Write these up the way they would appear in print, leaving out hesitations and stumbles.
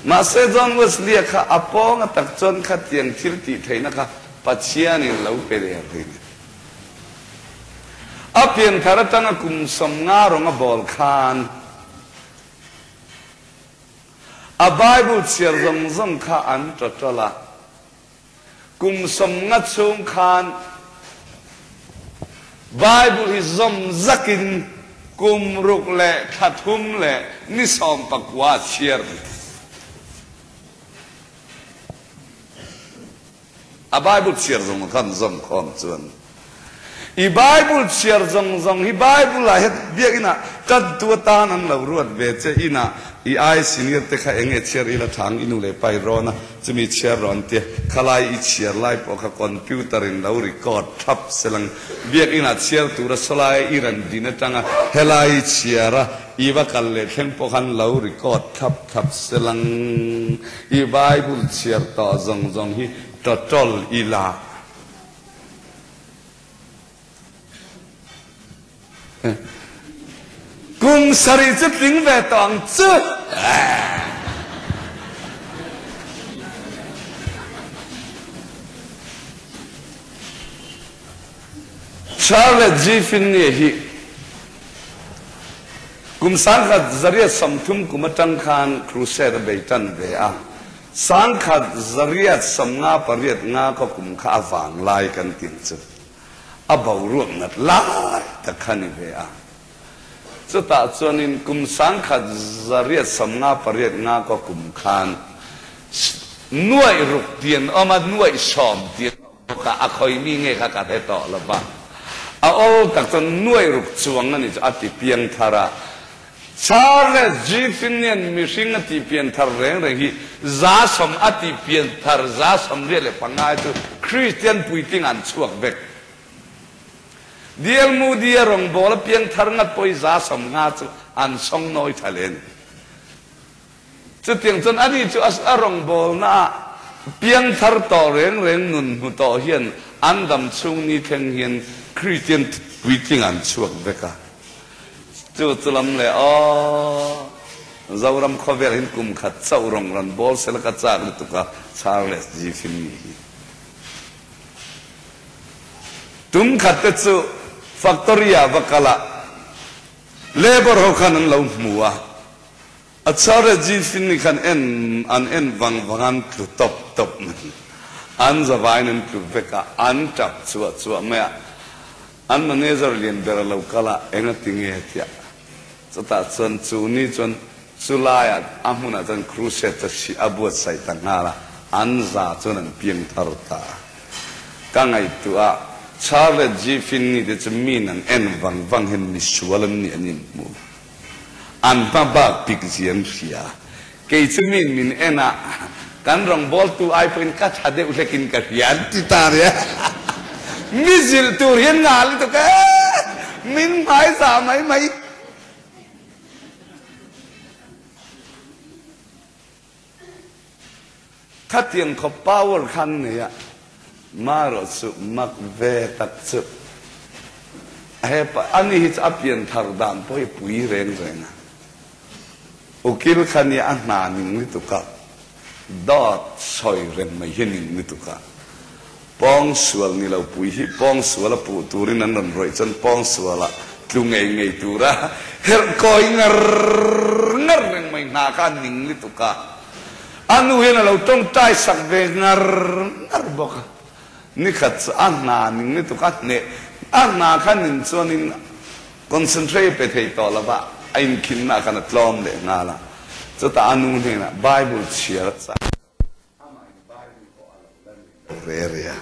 Mahse John Wesley-a kha a pawnga tak chuan khatiang thil tih theihna kha Pathianin lo pe der rin. A pianthar atanga kum 50 rawng a bawl khan a Bible chhiar zawng zawng kha an tawtawlh a. Kum 50 chhung khan Bible hi zawm zakin kum ruk leh thla thum leh ni 19 a chhiar ni. A Bible chhiar zawng khan zawm khawm chuan i Bible chhiar zawng zawng hi Bible ah hian biakinn ah tantu atan an lo ruat ve che inah i ai senior te kha eng nge chhiar ila thang i nu leh pa i rawn a chumi chhiar rawn tia khalai i chhiar lai pawh kha computer in lo record thap selang biakinn ah chhiar tura sawlai i rawn din atanga helai i chhiar a i va kal leh thleng pawh khan lo record thlap thlap selang i Bible chhiar tawh zawng zawng hi tawtawl ila. Kum sarih chu tling ve tawh ang chu. Charles G. Finney hi kum 1930 kum atang khan crusade a bei tan ve a. 1958 nga ka kum kha a vang lai kan tin chu a boruak nat lai tak kha ni ve a. Chutah chuanin kum 1958 nga ka kum khan nuaih ruk tian awm a, nuaih sawm tian awm bawk a, a khawi mi nge kha ka hre tawh lo va. A awl tak chuan nuaih ruk chuang a ni chu a ti piang thar a. Charles G. Finney-a'n mihring a tih pian thar reng reng hi 100 a tih pian thar 185 chu Kristian puitling an chhuak vek. D. L. Moody-a rawngbâwl a piang thar ngat pawh hi 50 chu an sawng nawi tha hle a ni. Chutiang chuan ani chu a rawngbâwlnaah piang thar tawh reng reng nun hmu tawh hian an dam chhung ni thleng hian Kristian puitling an chhuak vek a. Chu chu lam leh aw, Zoram khawvel hin kum khat chauh rawng rawn bawl sela ka chak lutuk a, Charles G. Finney hi. Tum khat te chu factory ah va kal a, labour ho khan an lo hmu a, a Charles G. Finney khan en an en vang vang an tlu tawp tawp mai. An zavaiin an tlu vek a, an tap chuah chuah mai a. An manager lian ber a lo kal a, eng a ti nge tia chutah chuan chu ni chuan chu laiah a hmunah chuan crusade chu hri a buatsaih ta nghal a, an za chuan an piang thar ta a. Ka ngaihtuah a, Charles G. Finney te chu min an en vang vang hian misual an nih an inhmu. An hma bak pik zia an hria. Kei chu min min en a, kan rawngbawltu ai pawhin ka tha deuh hlekin ka hria an ti ta nia. Mi zilh tur hian ngah lutuk e, min hmaizah mai mai. Khatiang khawp power khan nei a, marawh chu mak ve tak chu hepa ani hi chu a pianthar dan pawh hi pui reng reng a. Ukil kha nia a hna ning lutuk a, dawt sawi reng mai hi ning lutuk a. Pawngsual ni lo pui hi pawngsual a puh turin an rawn rawih chuan pawngsual ah tlu ngei ngei tura herh kawi ngar ngar reng mai hna kha a ning lutuk a. A nu hian a lo tawngtai sak ve ngar ngar bawk a. Nikhat chu a hna ning lutuk a hneh a hna kha ning chuanin Concentrate pe thei tawh lova a inkhinna khan a tlawm leh nghal a. Chutah a nu hnenah Bible chhiar a chak a, amah in Bible pawh a lo la nei lo re re a.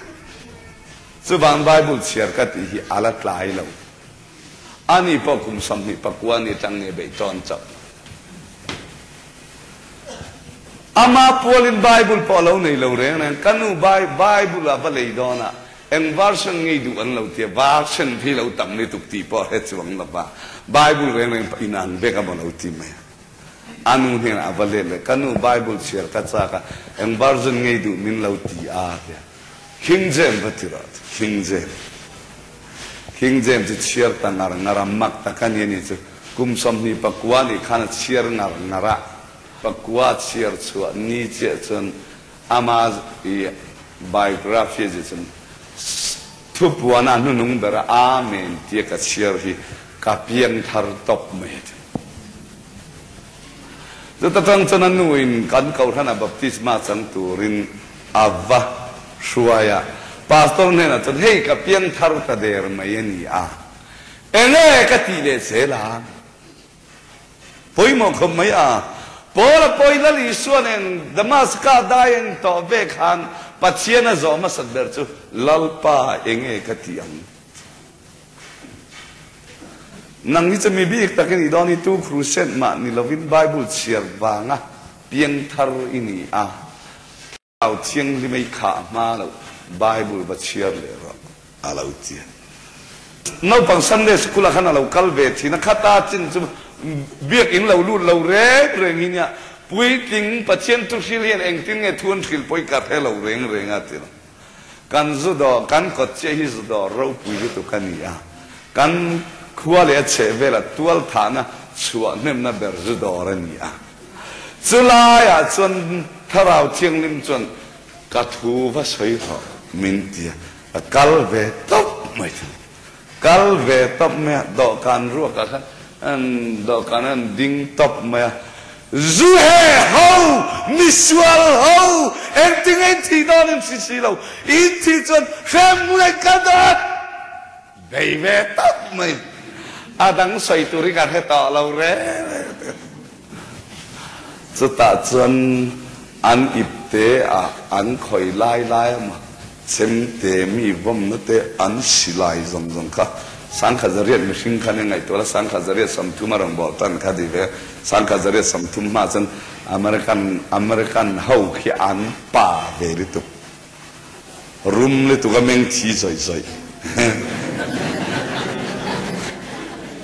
Chuvang Bible chhiar ka tih hi a la tlai lo. Ani pawh kum 29 ni atang nge beih tawn chauh. Ama pualin Bible pawh a lo nei lo reng reng. Ka nu Bible a va lei dawn a, Eng version ngei duh an lo tia, version hi lo tam lutuk tih pawh hre chuang lo va, Bible reng reng pawh inang vek a maw lo ti mai a. A nu hnenah a va let leh, Ka nu Bible chhiar ka chak a, eng version ngei duh min lo ti a tia. King James va ti rawh, King James. King James chu chhiar ta ngar ngar a, mak tak a ni a ni chu. Kum 29 nih khan a chhiar ngar ngar a. pakua chhiar chhuah ni chiah chuan ama i biography a ziah chuan Thupuana hnunung bera Amen tia ka chhiar hi ka piangthar tawp mai a ti. Chuta tang chuan a nuin kan Kohhrana baptisma chang turin a va hruai a, Pastor hnenah chuan hei ka piangthar ta der mai a ni a, enge ka tih leh zel ang? Pawimawh khawp mai a, Paula pawi Lal Isua nen Damaska dai an tawh ve khan Pathian a zawh hmasat ber chu Lalpa enge ka tih ang? Nang hi chu mi bik tak i nih dawn hi tu crusade mah ni lovin Bible chhiar vanga piangthar i ni a. Thlarau Thianghlim ei khah hma loh Bible va chhiar leh rawh a lo ti a. Naupang Sunday School ah khan a lo kal ve thin a, khata chin chu biakinn lo lut lo reng reng hi nia, puitling Pathian thu hril hian engtin nge thu an hril pawh i ka hre lo reng reng a ti lo. Kan zu dawr, kan kawt chiah hi zu dawr ropui lutuk a ni a, kan khua leh a chheh velah tual thahna chhuah hnemna ber zu dawr a ni a. Chu laiah chuan Thlarau Thianghlim chuan ka thu va sawi rawh min ti a, ka kal ve tawp mai chu. Kal ve tawp mai a, dawhkan ruakah khan dawhkan an ding tawp mai a, Zu he ho, misual ho, engtinge in thih dawn in hri si lo, in thih chuan hremhmun an kal dawn! Bei ve tawp mai, a dang sawi tur hi ka hre tawh lo reng reng. Chutah chuan an ipte ah an khawi lai lai a maw, chemte mi vawmna te an silai zawng zawng kha 1900 mihring khan i ngaihtuah la, 1930 a rawn bawh tan kha ti ve, 1930 hma chuan American American ho khi an pa ve lutuk. Rum lutuk a meng thi zawih zawih.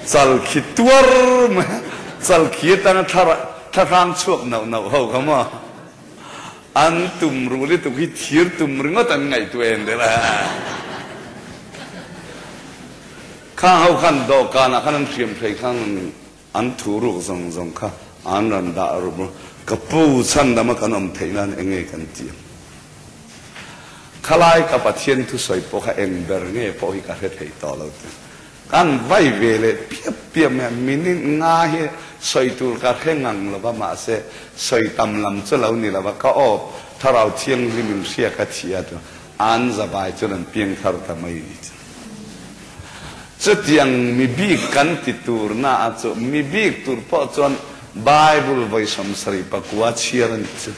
Chal khi tuar mai a, chal khi atanga thlahrang chhuak nauh nauh ho kha maw? An tum ruh lutuk hi thir tum ringawt an ngaihtuah em deuh a. Khang ho khan dawhkanah khan an hriam hrei khan An thu ruk zawng zawng kha an rawn dah rup a, ka pu chhandama kan awm theih nan eng nge kan ti ang? Khalai ka Pathian thusawi pawh kha eng ber nge pawh hi ka hre thei tawh lo ti. Kan vai ve leh piap piap mai a, minute nga hi sawi tur ka hre ngang lo va, mahse sawi tam lam chu lo ni lo va, ka aw Thlarau Thianghlim in hria ka thi a chu an zavai chuan an piangthar ta mai ni chu. Chutiang mi bik kan ti tur na a chu mi bik tur pawh chuan Bible vawi 79 chhiar a nih chu.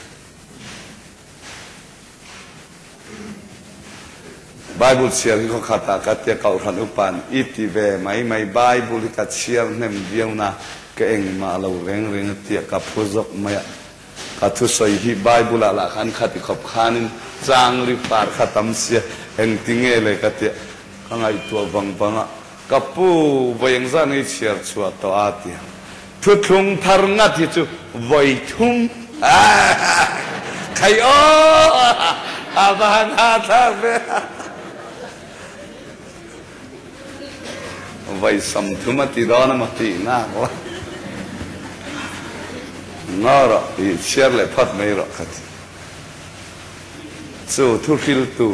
Bible chhiar hi khawkhat ah ka tia Kohhran upan i ti ve mai mai Bible hi ka chhiar hnem viau na ka engmah lo reng reng a tia ka phu zawk mai a. Ka thusawi hi Bible ah lah khan khati khawp khanin chang ri par kha tam sia, engtinge le ka tia ka ngaihtuah vang vang a, ka pu vawi engzah nge i chhiar chhuah tawh a tia thuthlung thar ngat hi chu vawi thum khai aw a va han hahthlak ve a. Vai 30 a ti dawn a maw tih nak la. Ngaw rawh, i chhiar leh phawt mai rawh ka ti. Chu thu hriltu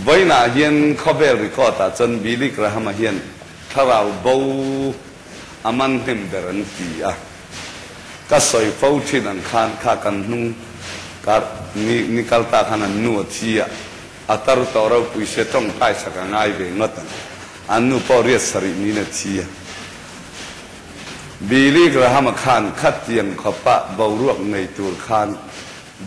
vawiinah hian khawvel record ah chuan Billy Graham-a hian thlarau bo a man hnem ber an ti a. Ka sawi fo thin ang khan kha kan hnung kar ni ni kal ta khan an nu a thi a. A tar tawh ropui sia tawngtai sak a ngai ve ngawt ang. An nu pawh riat sarih niin a thi a. Billy Graham-a khan khatiang khawpa boruak nei tur khan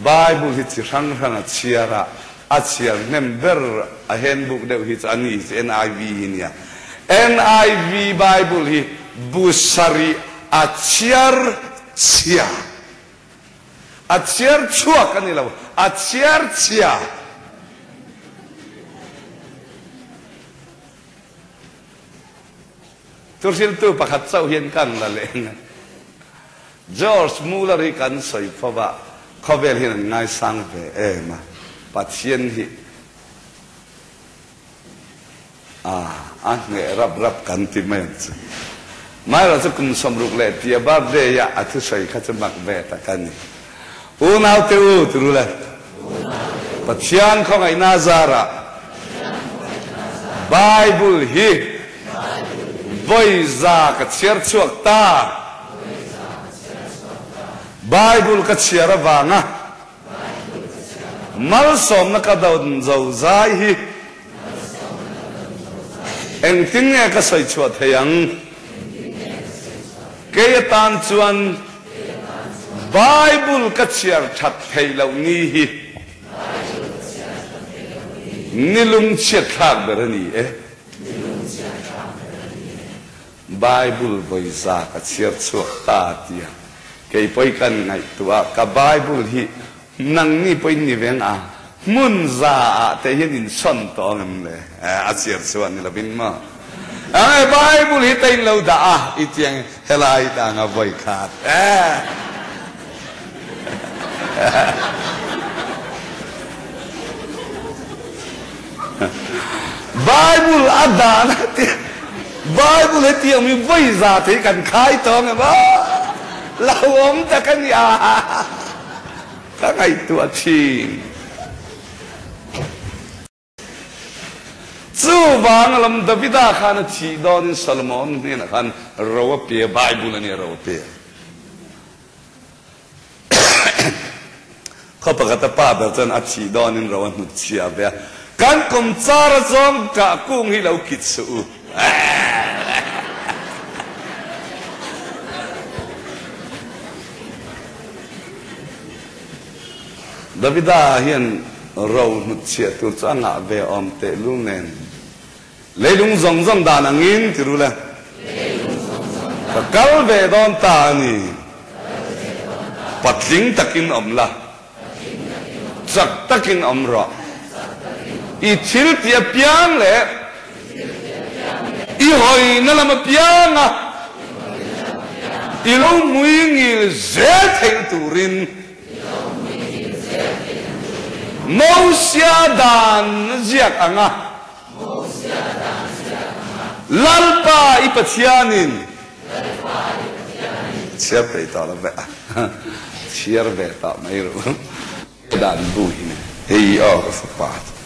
Bible hi chi hrang hrang a chhiar a, a chhiar hnem ber a handbook deuh hi chu a ni hi chu NIV hi nia. NIV Bible hi bu sarih a chhiar chhia. A chhiar chhuak a ni lo, a chhiar chhia. Thuhriltu pakhat chauh hian kan la leng a. George Muller hi kan sawi fo va, khawvel hian an ngaisang ve em a, Pathian hi a, a hneh rap rap kan ti mai ang chu. Maherawh chu kum 60 leh tia birthday a a thusawi kha chu mak ve tak a ni. Unaute u ti ru le. Pathian khawngaihna zarah Bible hi vawi za ka chhiar chhuak ta. Bible ka chhiar avanga Malsawmna ka dawn zo zai hi engtin nge ka sawi chhuah thei ang? Kei atan chuan Bible ka chhiar that theih loh ni hi ni lungchhiat thlak ber a ni e. Bible vawi za ka chhiar chhuak ta tia kei pawh kan ngaihtuah a, ka Bible hi nangni pawh in ni veng a, hmun za ah te hian in sawn tawh ang em le? A chhiar chhuah ni lovin maw? Ang e Bible hi ta in lo dah a, i tiang helai dang a vawi khat e. Bible a dan a ti Bible he tiang mi voi za te kan khai tawng em a lo awm tak a ni a ka ngaihtuah thin. Chuvang a lam Davida khan a thih dawnin Solomon hnenah khan ro a pe a, Bible a nia ro a pe. Khaw pakhat a pa ber chuan a thih dawnin ro a hnut chhia ve a, Kan kum char a zawng kah kung hi lo kit suh u. Davida hian ro hnut chhiah tur chu a ngah ve awm tehlul nen, Leilung zawng zawng dan angin ti ru le. Ka kal ve dawn ta a ni. Patling takin awm la. Chak takin awm rawh. I thil tih apiang leh i hawina lam apianga i lo hmui ngil zel theih turin Mosia dan ziak anga Lalpa i Pathianin chhiar peih tawh lo ve a, chhiar ve tawh mai ru. Dan bu hi hei aw ka fapa.